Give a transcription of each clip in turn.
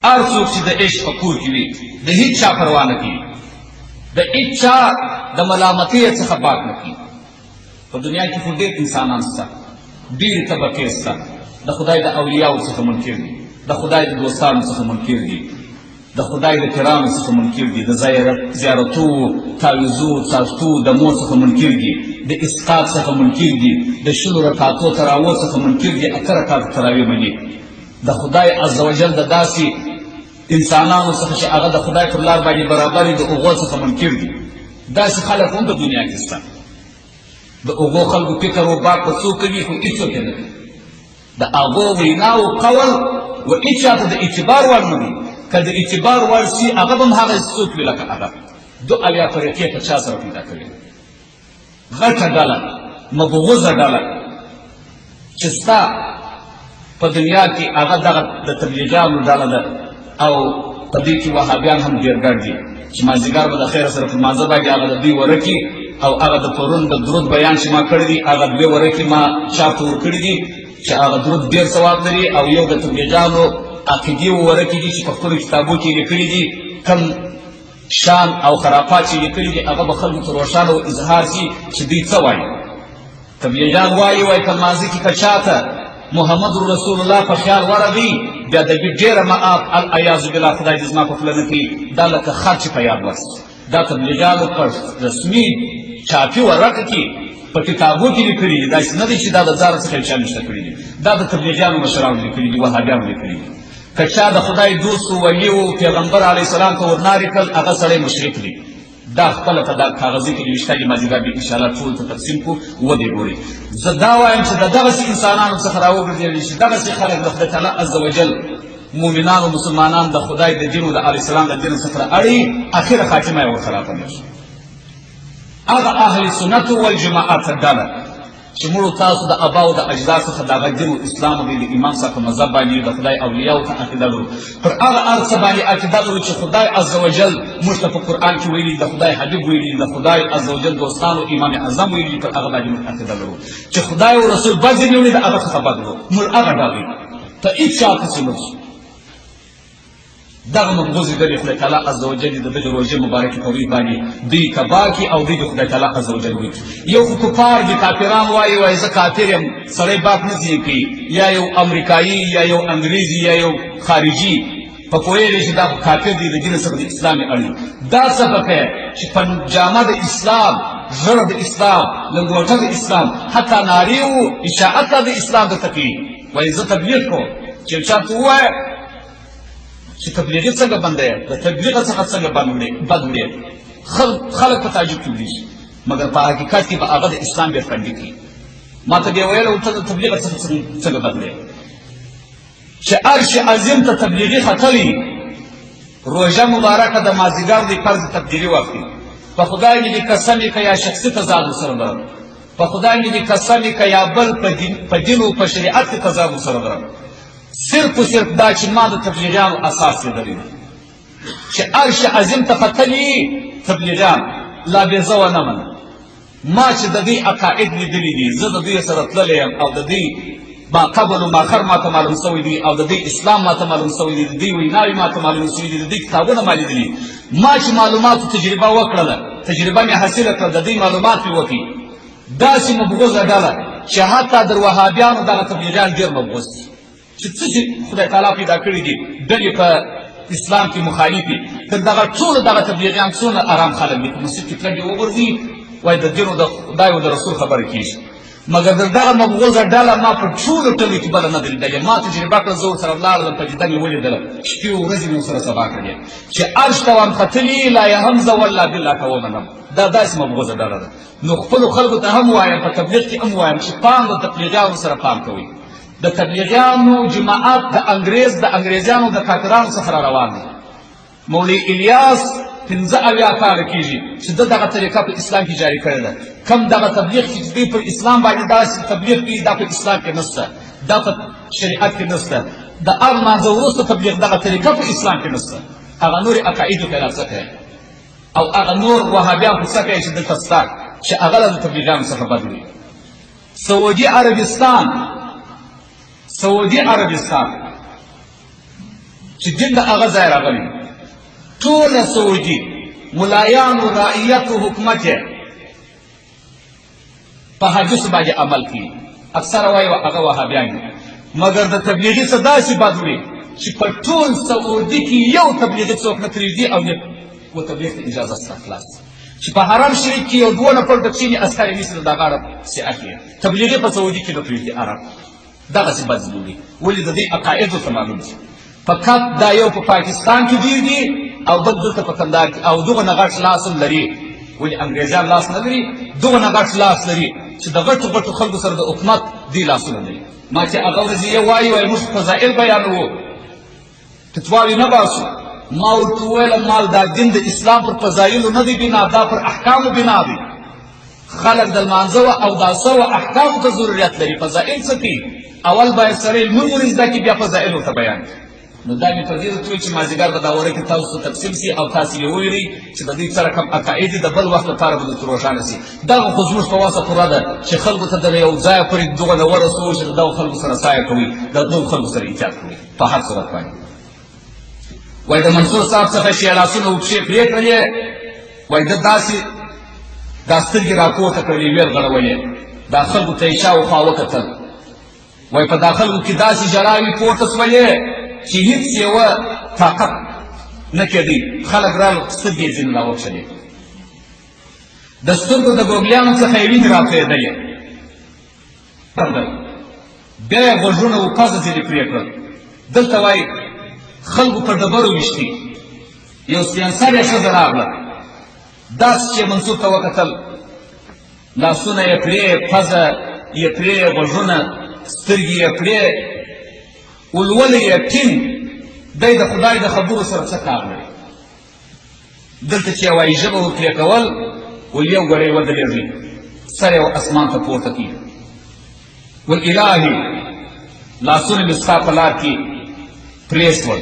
هر څوک چې د عشق په کور کې وي د هیڅ چا پروا نه کوي، د هیڅ چا د ملامتۍ څخه باک نه کوي. په دنیا کې خو ډېر انسانان شته، ډېرې طبقې شته، د خدای د اولیاو څخه منکر دي، د خدای د دوستانو څخه منکر دي، د خدای د پیرانو څخه منکر دي، د زیارتو، تاویزو، څاښتو، دمو څخه منکر دي، د اسقاط څخه منکر دي، د 20 رکعتو تراوو څخه منکر دي، 8 رکعتو تراویح مني. د خدای عزوجل د داسې انسانانو څخه چې هغه د خدای پر لار باندې برابر دي، د هغو څخه منکر دي. داسې خلک هم په دنیا کې شته. د هغو خلکو فکر و باک به څوک کوي، خو هېڅوک یې نه کوي. د هغو وینا او قول و هېچا ته د اعتبار وړ نه وي. که د اعتبار وړ سي، هغه به هم هغه څوک وي لکه هغه. 72 فرقې په چا سره پیدا کوي؟ غټه ډله، مبغوزه ډله چې ستا په دنیا کې هغه دغه د تبلیغیانو ډله ده، او په دې کې وهابیان هم ډېر ګډ دي چې مازدیګر به د خیره سره په لمانځه باندې هغه د دوی ورکي، او هغه د پرون د درود بیان چې ما کړی دی، هغه دوې ورکې ما چاپ ته ورکړي دي چې هغه درود ډېر ثواب لري، او یو د تبلیغیانو عقیدې ورکې دي چې په خپلو کتابو کې لیکلي دي، کم شان او خرافات چې لیکلي دي، هغه به خلکو ته روښانه او اظهار شي چې دوی څه وایي. تبلیغیان وایي، وایي په لمانځه کې که چا ته محمد رسول الله په خیال ورغی، بیا د دوی ډېره معاف العیاذ بالله، خدای دې زما په خوله نه کوي، دا لکه خر چې په یاد ورسي. دا تبلیغیانو په رسمي چاپي ورقه کې په کتابو کې لیکلي دي، داسې نه دی چې دا د ځانه څخه یو چا نشته کړي دي، دا د تبلیغیانو مشرانو لیکلي دي، وهابیانو لیکلي دي. که چا د خدای دوست ولي و پیغمبر علیه السلام ته ورنارې کړل، هغه سړی مشرک دی. دا خپله په دا کاغذي کې نوشته دي، مازدیګر به انشاءالله ټول ته تقسیم کړو، ودې ګورئ. زه دا وایم چې د دغسې انسانانو څخه راوګرځېدل چې دغسې خلک د خدای تعالی عز وجل مؤمنان او مسلمانان د خدای د دین او د علیه السلام د دین څخه اړي، اخره خاتمه یې ورخرابه نه شي. هغه اهل سنت والجماعت ډله چې موږ تاسو د اباو د اجداد څخه دغه دین او اسلام دی، د امام صاحب په مذهب باندې د خدای اولیاو ته عقیده لرو، پر هغه هر څه باندې عقیده لرو چې خدای عزوجل موږ ته په قرآن کې ویلي، د خدای حبیب ویلي، د خدای عزوجل دوستانو امام اعظم ویلي، پر هغه باندې موږ عقیده لرو چې خدای او رسول بد ځینې وړي، د هغه څخه بد وړو. موږ هغه ډله په هېڅ چا پسې نه ځو. دغه مبغوزې ډلې خدای تعالی عزوجل د دغې روژې مبارکې په ورځ باندې دوی تباه کړي او دوی د خدای تعالی عزوجل وکړي. یو خو کفار دي، کافران وایي، وایي زه کافر یم، سړی باک نه ځینې کوي، یا یو امریکایي یا یو انګریزي یا یو خارجي په پوهېږي چې دا خو کافر دی، د دین څخه د اسلام یې اړي. دا څه پکې چې په جامه د اسلام، زړه د اسلام، لنګوټه د اسلام، حتی نارې و اشاعت د اسلام درته کوي، وایي زه تبلیغ کوم. چې یو چا ته ووایه چې تبلیغي څنګه بنده یې، د تبلیغ څخه څنګه بند وړې، خلک په تعجب کې وړي، مګر په حقیقت کې به هغه د اسلام بیا خوندي کوي. ما ته بیا ویل ته د تبلیغ څخه څنګه بند وړې چې عرش عظیم ته تبلیغي ختلی، روژه مبارکه د مازدیګر دی، فرض تبلیغي وخت دی. په خدای مې دې قسم که یا شخصي تضاد سره لرم، په خدای مې دې قسم که یا بل په دین او په شریعت کې تضاد سره لرم، صرف و صرف دا چې ما د تبلیغیانو اساس لیدلی دی چې عرش عظیم ته ختلي تبلیغیان لا بې زه ونه منم. ما چې د دوی عقاید لیدلي دي، زه د دوی سره تللی یم او د دوی ما قبل و ما خر ما ته معلوم سوی دی، او د دوی اسلام ما ته معلوم سوی دی، د دوی ویناوې ما ته معلوم سوي دي، د دوی کتابونه ما لیدلي. ما چې معلوماتو تجربه وکړله، تجربه مې حاصله کړه، د دوی معلومات مې وکړي. داسې مبغوزه ډله چې حتی در وهابیانو دغه تبلیغیان ډېر مبغوز دي، چې څه چې خدای تعالی پیدا کړي دي ډلې په اسلام کې مخالفې، تر دغه ټولو دغه تبلیغیان څونه ارام خلک دي، په مسجد کې تللي وغورځي، وایي د دین او د خدای او د رسول خبره کېږي. مګر در دغه مبغوزه ډله ما په ټولو ډلو کې بله نه ده لیدلې. ما تجربه کړه، زه ورسره ولاړم، پدیده مې ولیدله، شپې او ورځې مې ورسره سبا کړې چې عرش ته وام ختلي، لا یې هم زه والله بالله که ومنم. دا داسې مبغوزه ډله ده. نو خپلو خلکو ته هم وایم، په تبلیغ کې هم وایم چې پام د تبلیغیانو سره پام کوئ. د تبلیغیانو جماعت د انګریز د انګریزانو د کافرانو څخه را روان دی. مولوي الیاس 75 کاله کېږي چې ده دغه طریقه په اسلام کې جاري کړې ده. کم دغه تبلیغ چې دوی پر اسلام باندې داسې تبلیغ کوي، دا په اسلام کې نشته، دا په شریعت کې نشته. د هر لمانځه وروسته تبلیغ دغه طریقه په اسلام کې نشته. هغه نورې عقایدو ته راڅه کوي او هغه نور وهابیان خو څه کوي چې دلته سته چې هغه له تبلیغیانو څخه بد وي. سعودي عربستان، سعودي عربستان چې دین د هغه ځای راغلی. ټوله سعودي ملایانو، رعیت او حکومت یې په حدیثو باندې عمل کوي. اکثره وایي هغه وهابیان دي، مګر د تبلیغي څه داسې بد وړي چې په ټول سعودي کې یو تبلیغي څوک نه پرېږدي او نه و تبلیغ ته اجازه سته. خلاص چې په حرم شریف کې یو دوه نفر د کښېني، عسکر یې نیسي، دا غاړه پسې اخلي. تبلیغي په سعودي کې نه پرېږدي عرب، دغسې بد وړي. ولې؟ د دې عقایدو ته معلوم دي. فقط دا یو په پاکستان کې ډېر دي او بل دلته په کندهار کې، او دغه نه غټ لاس هم لري. ولې انګریزان لاس نه لري؟ دغه نه غټ لاس لري چې د غټو غټو خلکو سره د حکومت دوی لاسونه لري. ما چې هغه ورځ یې وایي، وایي موږ فضایل بیانوو، فتواوې نه باسو. ما ورته وویل مال دا دین د اسلام پر فضایلو نه دی بنا، دا پر احکامو بنا دی. خلک د لمانځه او داسه و احکامو ته ضرورت لري، فضایل څه کوي؟ اول باید سړی لمونځ ور زده کړي، بیا فضایل ورته بیان کړي. نو دا مې په دې درته وویل چې مازدیګر به دا وره کې تاسو ته تقسیم سي او تاسې یې وویلئ چې د دوی څه رقم عقاید دي، د بل وخت لپاره به درته روښانه سي. دغه خو زموږ په وسه پوره ده چې خلکو ته د یو ځایه پورې دغه ورسوو چې د دغو خلکو سره سایه کوئ، د دغو خلکو سره احتیاط کوئ په هر صورت باندې. وایي د منصور صاحب څخه چې یې لاسونه او پښې پرې کړلې، وایي ده داسې دا سترګې راپورته کړلې، ویې رغړولې، دا خلکو ته یې شاوخوا وکتل. وایي په دا خلکو کې داسې ژړاوې پورته سولې چې هیڅ یوه طاقت نه کېدی. خلک رالو، سترګې یې ځینې راوکښلې، د سترګو د ګوګلیانو څخه یې وینې راتویېدلې. بیا یې غوږونه و پزه ځینې پرې کړل. دلته وایي خلکو په ډبرو ویشتي. یو سپین سرې ښځه راغله، داسې چې منصور ته وکتل، لاسونه یې پرې، پزه یې پرې، غوږونه، سترګې یې پرې، ولولی یې ټینګ دی، د خدای د خبرو سره څه کار لري؟ دلته چې وایي ژبه ورپرې کول، ول یو ګړی ودرېږي، سر یې اسمان ته پورته کړي، ول الهي لاسونه مې ستا په لار کې پرې سول،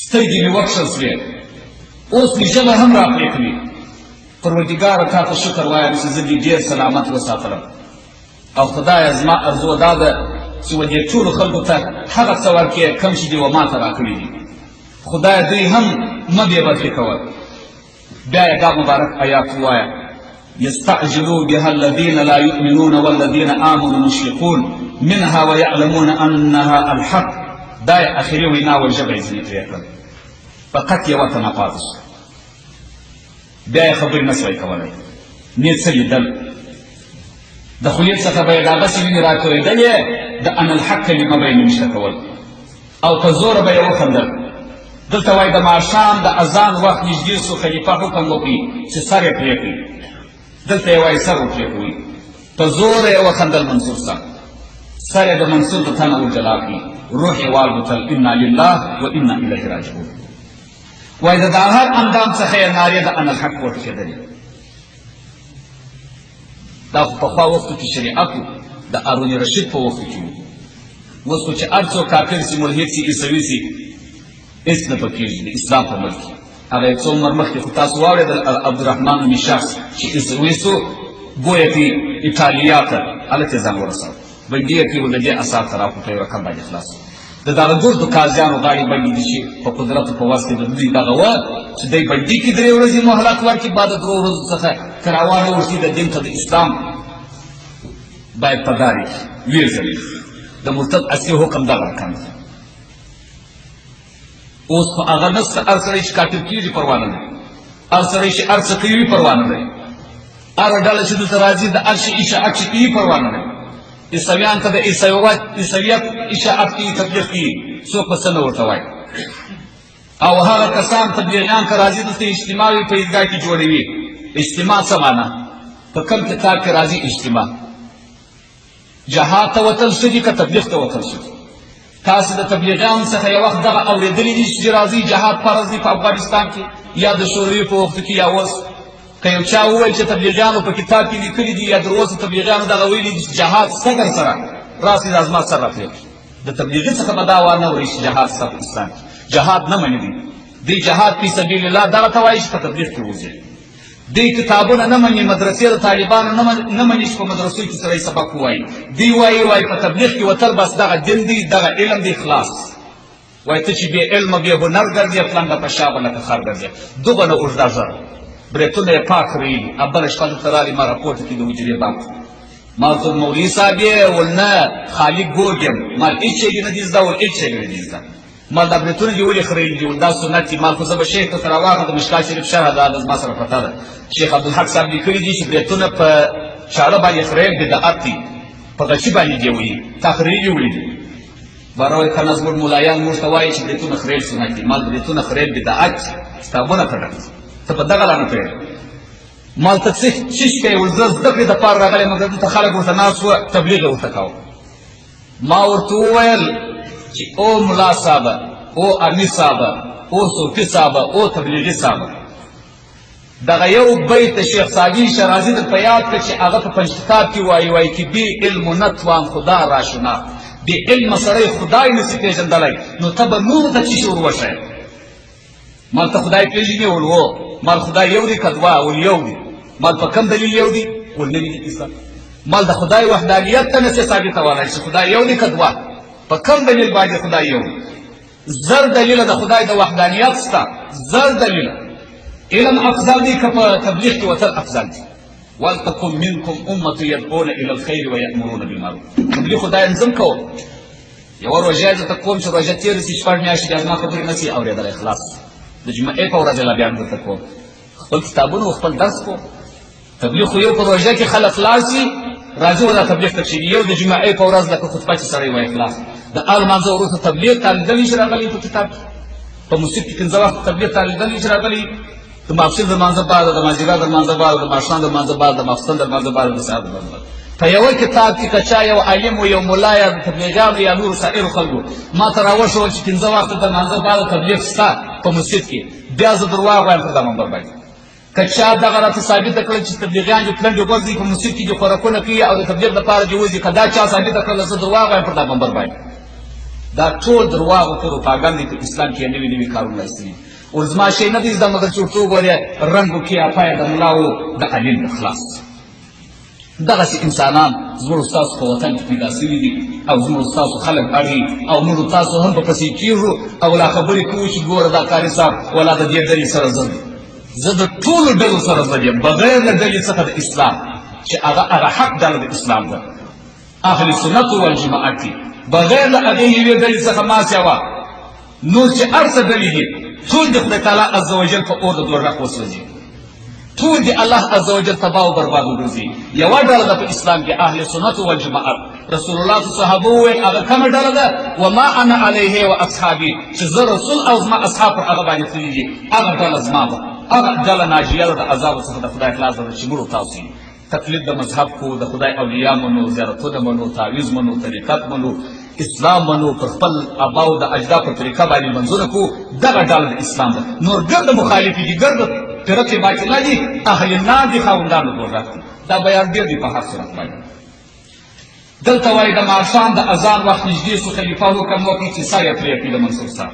سترګې مې وکښل سوې، اوس مې ژبه هم را پرې کوي. پروردګاره تا ته شکر وایم چې زه دې ډېر سلامت وساتلم، او خدایه زما ارزو دا ده چې و دې ټولو خلکو ته هغه څه ورکړې کوم چې دې و ما ته راکړي دي. خدایه دوی هم مه بې برخې کوه. بیا یې دا مبارک آیات ووایه: يستعجلوا بها الذين لا يؤمنون والذين آمنوا مشفقون منها ويعلمون أنها الحق. دا یې اخري وینا وه، ژبه یې ځینې پرې کړل، فقط یوه تنه پاتې شوه. بیا یې خبرې نه سوای کولی، نه څه لیدل، د خولې څخه به یې دغسې وینې راتویېدلې، د انالحق کلمه به یې نوشته کول او په زوره به یې وخندل. دلته وایي د ماښام د اذان وخت نږدې سو، خلیفه حکم وکړي چې سر یې پرې کړي. دلته یې وایي سر ورپرې کوي، په زوره یې وخندل. منصور صاحب سر یې د منصور د تنه ورجلا کړي، روح یې والوتل. انا لله و انا الیه راجعون. وایي د دا هر اندام څخه یې نارې د انالحق پورته کېدلې. دا خو پخوا وختو کې شریعت و، د هارون رشید په وختو کې وو. اوس خو چې هر څوک کافر سي، ملحد سي، عیسوي سي، هېڅ نه پکېږي د اسلام په ملک کې. هغه یو څو عمر مخکې خو تاسو واورېدل، عبدالرحمن نومي شخص چې عیسوي سو، بویه کړي ایټالیا ته، هلته یې ځان ورساوه، بندي یې کړي، ول د دې اثار ته راکړو، په یو رقم باندې خلاص. د دغه ګردو قاضیانو غاړې بندې دي چې په قدرت او په وس کې د دوی دغه وه چې دی بندي کړي، 3 ورځې مهلت ورکړي، بعد د 3 ورځو څخه که راوانه ورسي د دین ته د اسلام باید په دارې کړي، ویې ځلوي. د مرتد اصلي حکم دغه رقم دی. اوس خو هغه نسته، هر سړی چې کافر کېږي پروا نه لري، هر سړی چې هر څه کوي پروا نه لري، هره ډله چې دلته راځي د هر شي اشاعت چې کوي پروا نه لري. عیسویان ته د عیسویت اشاعت کوي، تبلیغ کوي، څوک به څه نه ورته وایي. او هغه کسان تبلیغیان که راځي دلته اجتماع وي په عیدګاه کې جوړوي. اجتماع څه معنا؟ په کوم کتاب کې راځي اجتماع؟ جهاد ته وتل ښه دي که تبلیغ ته وتل ښه دي؟ تاسې د تبلیغیانو څخه یو وخت دغه اورېدلي دي چې راځئ جهاد فرض دی په افغانستان کې یا د شوروي په وخت کې یا اوس. که یو چا وویل چې تبلیغیانو په کتاب کې لیکلي دي یا در اوسه تبلیغیانو دغه ویلي دي چې جهاد سته در سره راسئ دا زما سر راپرې کړئ، د تبلیغي څخه به دا وانه وري چې جهاد سته په اسلام کې. جهاد نه مني دوی، دوی جهاد فی سبیل الله دغه ته وایي چې په تبلیغ کې وځي. دوی کتابونه نه مني، مدرسې د طالبانو نه مني چې په مدرسو کې سړی سبق ووایي. دوی وایي په تبلیغ کې وتل بس دغه دین دی، دغه علم دی، خلاص. وایي ته چې بې علمه بې هنر ګرځې، پلنډه په شا به لکه خر ګرځې. دغونه اوږده ږیره، برېتونه یې پاک خرېیلي. بله شپه دلته راغی، ما راپورته کړي د حجرې بام ته. ما ورته وویل مولوي صاحب یې؟ ول نه، خالي ګوګ یم، مال هېڅ شی دې نه دي زده. ول هېڅ شی مې نه دي زده. مال دا برېتونه دې ولې خرېیلي دي؟ ول دا سنت دي. مال خو زه به شیخ ته راواخلم، د مشکات شریف شرح دا ده زما سره پرته ده، شیخ عبدالحق صاحب لیکلي دي چې برېتونه په چاړه باندې خرېیل بدعت دی، په غچي باندې دې وهي. تا خرېیلي ولې دي؟ باره وایي که نه زموږ ملایان موږ ته وایي چې برېتونه خرېیل سنت دي. مال برېتونه خرېیل بدعت دي، کتابونه کړه، ته په دغه لا نه پوهېږې. مال ته څه چیش کوې؟ ول زه زده کړې دپاره راغلی، مګر دلته خلک ورته ناست وه، تبلیغ یې ورته کاوه. ما ورته وویل چې او ملا صاحبه، او امیر صاحبه، او صوفي صاحبه، او تبلیغي صاحبه، دغه یو بیت د شیخ سعدي شرازي در په یاد کړه چې هغه په پنځ کتاب کې وایي، وایي چې بې علم نتوان خدا را شناخت. بې علمه سړی خدای نسي پېژندلی، نو ته به نورو ته څه شي ور وښیې؟ مال ته خدای پېژنې؟ ول هو. مال خدای یو دی که دوه؟ ول یو دی. مال په کوم دلیل یو دی؟ ول نه دي زده. مال د خدای وحدانیت ته نسې ثابتولی چې خدای یو دی که دوه؟ په کوم دلیل باندې خدای یو دی؟ زر دلیله د خدای د وحدانیت سته، زر دلیله. علم افضل دی که په تبلیغ کې وتل افضل دی؟ ولتکن منکم امة یدعون الی الخیر ویأمرون بالمعروف. تبلیغ خو دا یم زم کوم، یوه روژه درته کوم چې روژه تېره سي، شپږ میاشتې بیا زما خبرې نه سي اورېدلی، خلاص. د جمعې په ورځ لا بیا هم درته کوم، خپل کتابونه او خپل درس کوم. تبلیغ خو یو په روژه کې خلک لاړ سي، راځي ولا تبلیغ ته کښېني، یو د جمعې په ورځ لکه خطبه چې سړی وایي، خلاص. د هر لمانځه وروسته تبلیغ تا لیدلی چې راغلی په کتاب کې؟ په مسجد کې پنځه وخته تبلیغ تا لیدلی چې راغلی؟ د ماسپښین د لمانځه بعد، د مازدیګر د لمانځه بعد، د ماښام د لمانځه بعد، د ماخستن د لمانځه بعد، د سهار د لمانځه بعد. په یوه کتاب کې که چا یو عالم و یو ملا یا د تبلیغیانو یا نورو سایرو خلکو ما ته راوښول چې پنځه وخته د لمانځه بعد تبلیغ شته په مسجد کې، بیا زه درواغ وایم پر دا منبر باندې. که چا دغه راته ثابته کړل چې تبلیغیان دې پلنډې غورځوي په مسجد کې، دې خوراکونه کوي او د تبلیغ دپاره دې وځي، که دا چا ثابته کړله، زه درواغ وایم پر دا منبر باندې. دا ټول درواغ او پروپاګند دی، په اسلام کې نوي نوي کارونه ایستلي. اوس زما شی نه دی زده، مګر چې ورته وګورې رنګ وکړي اپا یې د ملا و د عالم د خلاص. دغسې انسانان زموږ ستاسو په وطن کې پیدا سوي دي او زموږ ستاسو خلک اړي او موږ تاسو هم په پسې کېږو او لا خبرې کوو چې ګوره دا قاري صاحب ولا د دې ډلې سره ضد. زه د ټولو ډلو سره ضد یم بغیر له ډلې څخه د اسلام، چې هغه هغه حق ډله د اسلام ده، اهل سنت والجماعت دي. بغیر له هغې یوې ډلې څخه ما سوا نور چې هر څه ډلې دي، ټول د خدای تعالی عز وجل په اور د دوزخ وسوځي، ټول دې الله عز وجل تباه او برباد وګرځي. یوه ډله ده په اسلام کې، اهل سنت والجماعت. رسول الله صحابه وویل هغه کومه ډله ده؟ وما انا علیه و اصحابي، چې زه رسول او زما اصحاب پر هغه باندې تللي دي، هغه ډله زما ده، هغه ډله ناجیه ده د عذابو څخه د خدای خلاص ده چې موږ تاسو یو تقلید د مذهب کو، د خدای اولیاء منو، زیارتونه منو، تعویذ منو، طریقت منو، اسلام منو، پر خپل اباو د اجدا پر طریقه باندې لمونځونه کو، دغه ډله د اسلام ده. نور ګرد مخالف دي، ګرد فرقې باطله دي، اهل النار دي، خاوندان د دوزخ دي. دا بیان ډېر دی په هر صورت باندې. دلته وایي د ماښام د اذان وخت نږدې سو، خلیفه حکم وکړي چې سر یې پرې کړي د منصور سر.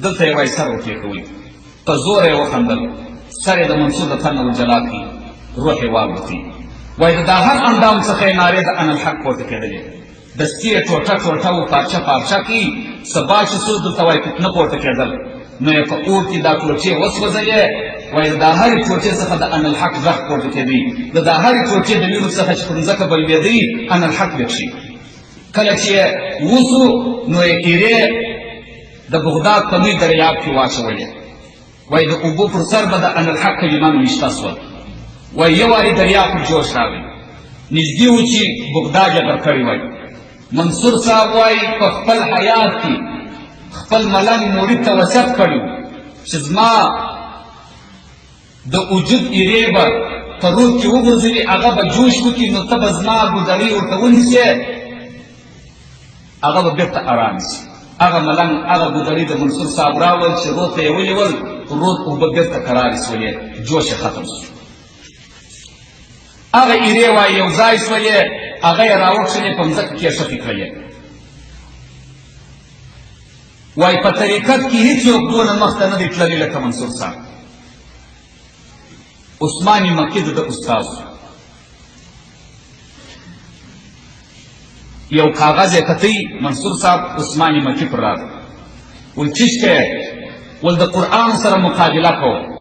دلته یې وایي سر ورپرې کوي، په زوره یې وخندل، سر یې د منصور د تن نه ورجلا کړي، روح یې والوتی. وایي د دا هر اندام څخه یې نارې د انالحق پورته کېدلې، دستي یې ټوټه ټوټه و پارچه پارچه کړي. سبا چې څو دلته وایي فتنه پورته کېدل، نو یې په اور کې دا ټوټې وسوځلې. وایي د دا هرې ټوټې څخه د انالحق غږ پورته کېدی، د دا هرې ټوټې د وینو څخه چې پر مځکه به لوېدی انالحق به کښي. کله چې یې وسو نو یې ایرې د بغداد په لوی دریاب کې واچولې. وایي د اوبو پر سر به د انالحق کلمه نوشته سوه. وایي یو وارې دریاب پر جوش راغی، نږدې و چې بغداد یې غرق کړی وای. منصور صاحب وایي په خپل حیات کې خپل ملنګ مرید ته وصیت کړی چې زما د وجود ایرې به په رود کې وغورځوي، هغه به جوش وکړي، نو ته به زما ګودړۍ ورته ونیسې، هغه به بېرته ارام شي. هغه ملنګ هغه ګودړۍ د منصور صاحب راوړل، چې رود ته یې ونیول، رود اوبه بېرته کرارې سولې، جوش یې ختم شو. هغه ایرې وایي یو ځای سولې، هغه یې راوکښلې، په مځکه کې یې ښخې کړلې. وایي په طریقت کې هیڅوک دونه مخته نه دی تللی لکه منصور صاحب. عثمان مکي د ده استاد. یو کاغذ یې کتی، منصور صاحب عثمان مکي پر راغی. ول چیش کوې؟ ول د قرآن سره مقابله کوم.